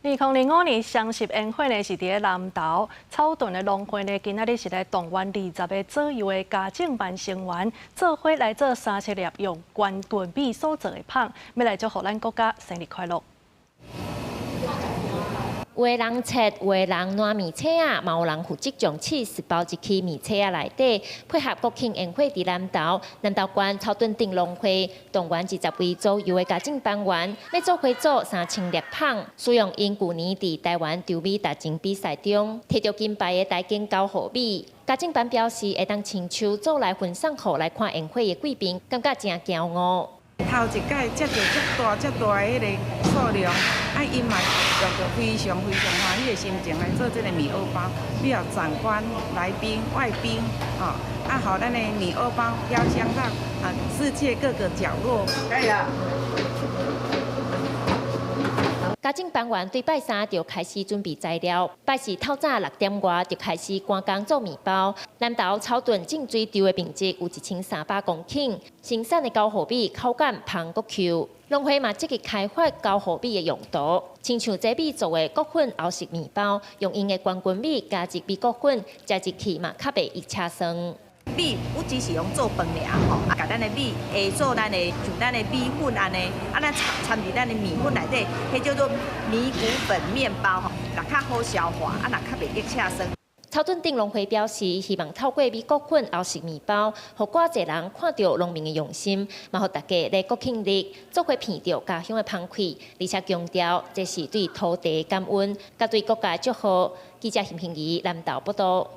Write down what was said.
2025年雙十煙火呢，是佇咧南投草屯的農會呢，今仔日是來動員20個左右的家政班成員，做伙來做30粒用懸棍米所做的麭，欲來祝福咱國家生日快樂。有的人切，有的人攑麵切仔，嘛有人負責將起司包入去麵切仔內底，配合國慶煙火佇南投，南投縣草屯鎮農會動員20位左右的家政班員，欲做伙做3000粒麭，使用𪜶舊年佇台灣稻米達人比賽中提著金牌的台間高禾米。家政班表示，會當親手做來分送予來看煙火的貴賓，感覺誠驕傲。頭一擺接著遮大遮大的彼个數量，啊，𪜶嘛用著非常非常歡喜的心情來做這个米荷包，予長官、來賓、外賓，吼，啊，予咱的米荷包飄香到啊世界各個角落。可以啦。家政班員對拜三就開始準備材料，拜四透早6點外就開始趕工做麵包。南投草屯淨水墒的面積有1300公頃，生產的高禾米口感芳閣 Q。農會嘛積極開發高禾米的用途，親像這米做的穀粉歐式麵包，用𪜶的懸筋米加入米穀粉，食入去嘛較袂溢車酸。米不只是用做飯爾吼，啊，共咱的米下做咱的像咱的米粉按呢，啊，咱摻佇咱的麵粉內底，彼叫做米穀粉麵包吼，若較好消化，啊，若較袂激車酸。草屯鎮農會表示，希望透過米穀粉歐式麵包，予閣濟人看著農民的用心，嘛予大家咧國慶日做伙品著家鄉的芳氣，而且強調這是對土地感恩，佮對國家祝賀。記者邢平儀南投報導。